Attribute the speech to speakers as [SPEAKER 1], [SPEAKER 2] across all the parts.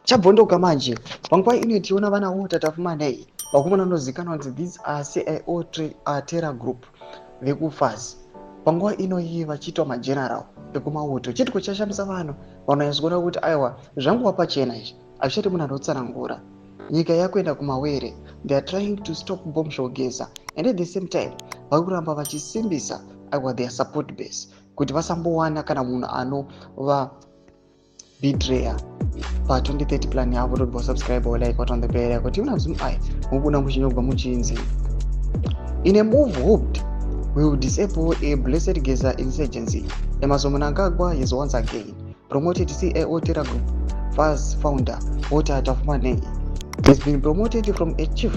[SPEAKER 1] Chabvondoka manje panguva ino, tiona vana Walter Tapfumaneyi, vakomana vanozikanwa kunzi these are CIO terror group vekuFAZ, panguva ino iyi vachiitwa mageneral ekumauto. Chitiko chashamisa vanhu, vanonyatsokuona kuti aiwa, zvanguva pachena izvi, hazvichati munhu anotsanangura. Nyika yakuenda kumawere. They are trying to stop Bombshell Geza and at the same time vari kuramba vachisimbisa, aiwa, their support base kuti vasambowana kana munhu anova betrayer pa2030 plan yavo. Tobva subscribe or like on the bell yako. Tiona zoom eye mubuda muchinyogwa muchinzi, "In a move hoped will disable a Blessed Geza insurgency, Emmerson Mnangagwa has once again promoted CIO terror group FAZ founder Walter Tapfumaneyi has been promoted from a chief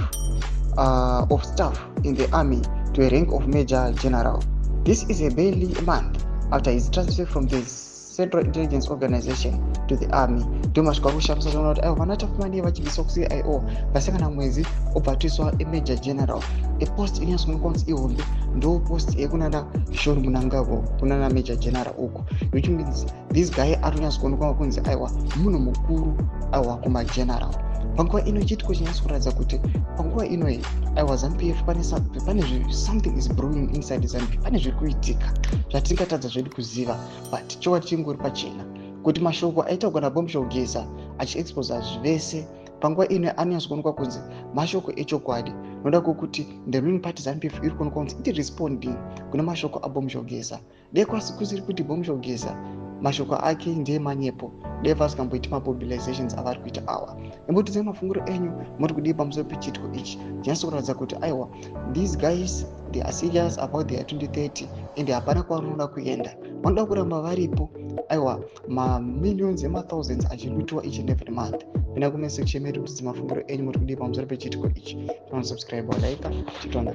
[SPEAKER 1] of staff in the army to a rank of major general. This is a barely a month after his transfer from the Central Intelligence Organization to the army." Ndomasvika kushamisa zvaona kuti aiwa, vana Tapfumaneyi vachibviswa kuCIO vasangana mwedzi, obva atoiswa emajor general, epost inonyatsoonekwa kunzi ihombe. Ndo post yekunana Sean Mnangagwa, kunana major general uko, which means this guy atonyatsokuonekwa kunzi aiwa, munhu mukuru, aiwa, kumageneral panguva ino. Chiitiko chinyatso kuratidza kuti panguva inoyi, aiwa, ZANU PF pane something is brewing inside ZANU PF. Pane zviri kuitika zvatingatadza zvedu kuziva, but chokwadi chingori pachena kuti mashoko aitaurwa naBombshell Geza achiexposa zvese panguva ino anonyatsokuonekwa kunzi mashoko echokwadi, noda kwokuti the ruling party ZANU PF iri kuonekwa kunzi iti responding kune mashoko aBombshell Geza. Dai kwasi kusiri kuti Bombshell Geza mashoko ake ndeemanyepo, dai vasingamboiti mamobilizations avari kuita awa. Imbotidzai mafungiro enyu, muri kudii pamusoro pechiitiko ichi chinyatso kuratidza kuti aiwa, these guys, they are serious about their 2030 and hapana kwavanoda kuenda, vanoda kuramba varipo, aiwa, mamillions emathousands achilootiwa each and every month. Pinda comment section medu, mutidze mafungiro enyu, muri kudii pamusoro pechiitiko ichi? Subscribe, like, chitoona.